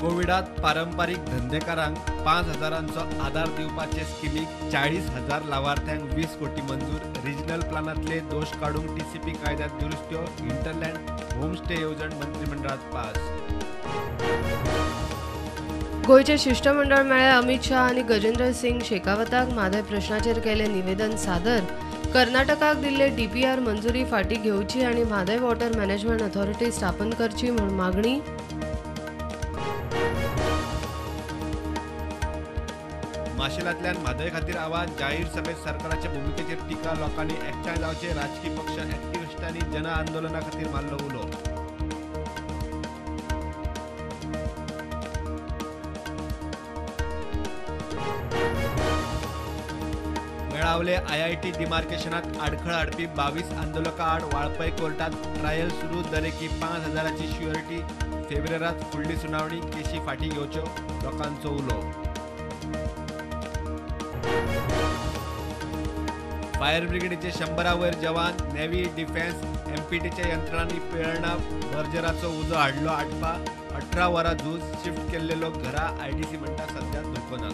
कोविडात पारंपारीक धंदेकारांक 5,000 आदार दिवपाचे स्किमीक 40,000 लावार्थ्यांक 20 कोटी मंजूर. रिजनल प्लानांतले दोश काडूंक टीसीपी कायद्यात दुरुस्त्यो. हिंटरलँड होमस्टे येवजण मंत्रिमंडळात पास. गोंयचे शिष्टमंडळ मेळ्ळे अमित शाह आनी गजेंद्र सिंग शेखावताक म्हादय प्रश्नाचेर केले निवेदन सादर. कर्नाटकाक दिल्ले डीपीआर मंजुरी फाटी घेवची आनी म्हादय वॉटर मॅनेजमेंट अथॉरिटी स्थापन करची म्हूण मागणी. माशेलांतल्यान म्हादय खातीर आवाज. जाहीर सभेत सरकाराच्या भुमिकेचेर टिका. लोकांनी एकठांय जावचे. राजकी पक्ष ऍक्टिव्हिस्टांनी जन आंदोलना खातीर मारलो उलो. मेळावले आयआयटी डिमार्केशनात आडखळ हाडपी 22 आंदोलकां आड वाळपय कोर्टात ट्रायल सुरू. दरेकी 5,000ची शुअरिटी. फेब्रुवारात फुडली सुनावणी. केशी फाटी घेवच्यो लोकांचो उलो. फायर ब्रिगेडीचे 100 वयर जवान. नेव्ही, डिफेन्स, एमपीटीच्या यंत्रणांनी पेळणा बर्जराचो उजो हाडलो आटपा. 18 वरां झूज. शिफ्ट केल्ले लोक घरा. आयडीसी म्हणटा सध्या धोको ना.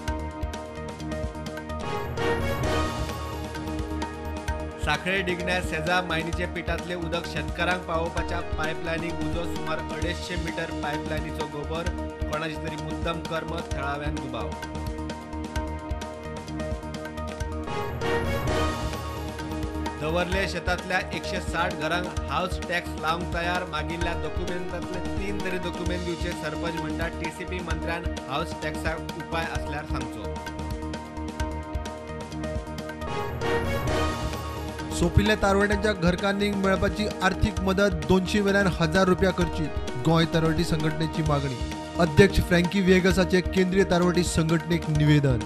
साखळे डिगण्या सेजा मायनीचे पिठांतले उदक शेतकारांक पावोवपाच्या पायपलायनीक उजो. सुमार 250 मीटर पायपलायनीचो गोबर. कोणाची तरी मुद्दम कर्म. थळाव्यांक दुबाव. दवर्ले शेतांतल्या 160 घरांक हावस टॅक्स लावंक तयार. मागिल्ल्या दोकुमेंतांतले 3 तरी दोकुमेंत दिवचे. सरपंच म्हणटा टीसीपी मंत्र्यान हावस टॅक्साक उपाय आसल्यार सांगचो. सोंपिल्ल्या तारवट्यांच्या घरकान्नींक मेळपाची आर्थीक मदत 200 वेल्यान 1,000 रुपया करची. गोंय तारवटी संघटनेची मागणी. अध्यक्ष फ्रँकी व्हिएगसाचे केंद्रीय तारवटी संघटनेक निवेदन.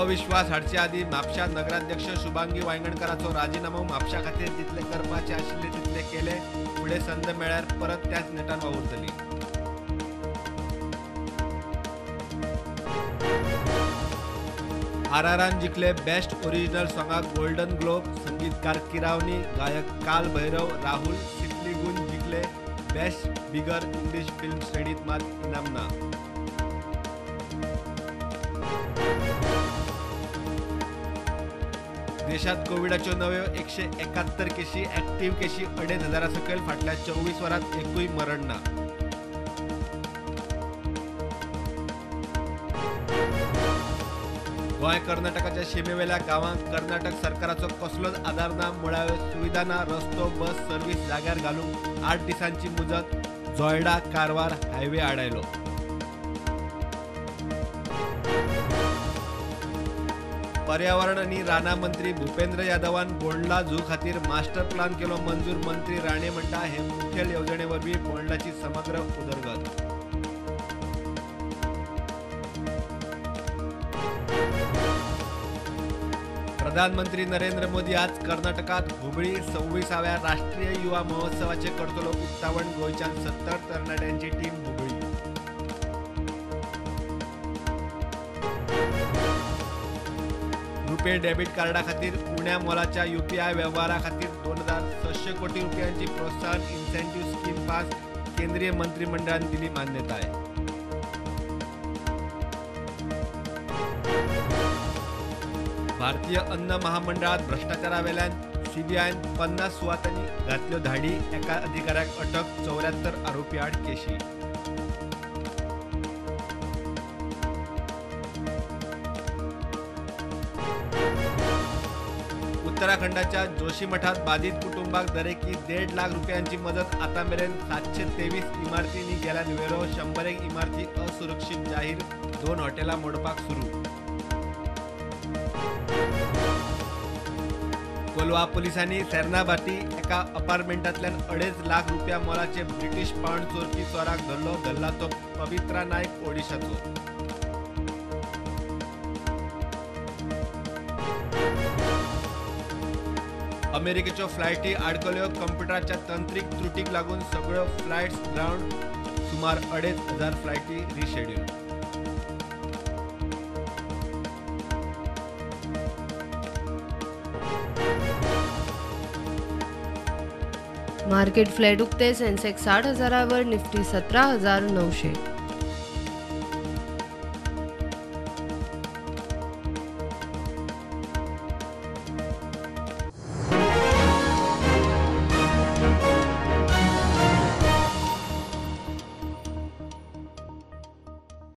अविश्वास हाडचे आदी म्हापशा नगराध्यक्ष शुभांगी वायंगणकराचो राजीनामो. म्हापशा खातीर जितले करपाचे आशिल्ले तितले केले. फुडें संद मेळ्ळ्यार परत त्याच नेटान वावुरतली. आरआरआन जिखले बेस्ट ओरिजिनल सॉंगाक गोल्डन ग्लोब. संगीतकार किरावनी, गायक काल भैरव, राहुल सिपलीगुंज जिखले बेस्ट बिगर इंग्लिश फिल्म श्रेणीत मात इनाम ना. देशात कोविडाच्यो नव्यो 171 केशी. ऍक्टिव्ह केशी 2,500 सकयल. फाटल्या 24 वरांत एकूय मरण ना. गोंय कर्नाटकाच्या शिमेवेल्या गांवांक कर्नाटक सरकाराचो कसलोच आदार ना. मुळाव्यो सुविधा ना. रस्तो, बस सर्व्हिस जाग्यार घालूंक 8 दिसांची मुजत. जोयडा कारवार हायवे आडायलो. पर्यावरण आनी रानां मंत्री भूपेंद्र यादवान बोंडला झू खातीर मास्टर प्लान केलो मंजूर. मंत्री राणे म्हणटा हे मुखेल येवजणे वरवीं बोंडलाची समग्र उदरगत. प्रधानमंत्री नरेंद्र मोदी आज कर्नाटकात हुबळी 26व्या राष्ट्रीय युवा महोत्सवाचे करतलो उक्तावण. गोंयच्यान 70 तरणाट्यांची टीम हुबळी. रुपे डेबिट कार्डा खातीर उण्या मोलाच्या यूपीआय वेव्हारा खातीर 2,600 कोटी रुपयांची प्रोत्साहन इन्सेंटिव्ह स्कीम पास. केंद्रीय मंत्रिमंडळान दिली मान्यताय. भारतीय अन्न महामंडळात भ्रष्टाचारावेल्यान सीबीआयन 50 सुवातांनी घातल्यो धाडी. एका अधिकाऱ्याक अटक. 74 आरोपी आड केशी. उत्तराखंडाच्या जोशीमठात बाधित कुटुंबाक दरेकी 1.5 लाख रुपयांची मदत. आता मेरेन 723 इमारतींनी गेल्यान वेरो. 101 इमारती असुरक्षित जाहीर. 2 हॉटेलां मोडपाक सुरू. कोलवा पोलिसांनी सेर्नाभाटी एका अपार्टमेंटांतल्यान 2.5 लाख रुपया मोलाचे ब्रिटीश पाउंड चोरपी चोराक धरलो. धरला तो पवित्रा नायक, ओडिशाचो. अमेरिकेच्यो फ्लायटी आडकल्यो. कंप्युटराच्या तंत्रीक त्रुटीक लागून सगळ्यो फ्लायट्स ग्रावंड. सुमार 2,500 फ्लायटी रिशेड्यूल. मार्केट फ्लॅट उक्ते, सेन्सेक्स 60,000 वर, निफ्टी 17,900.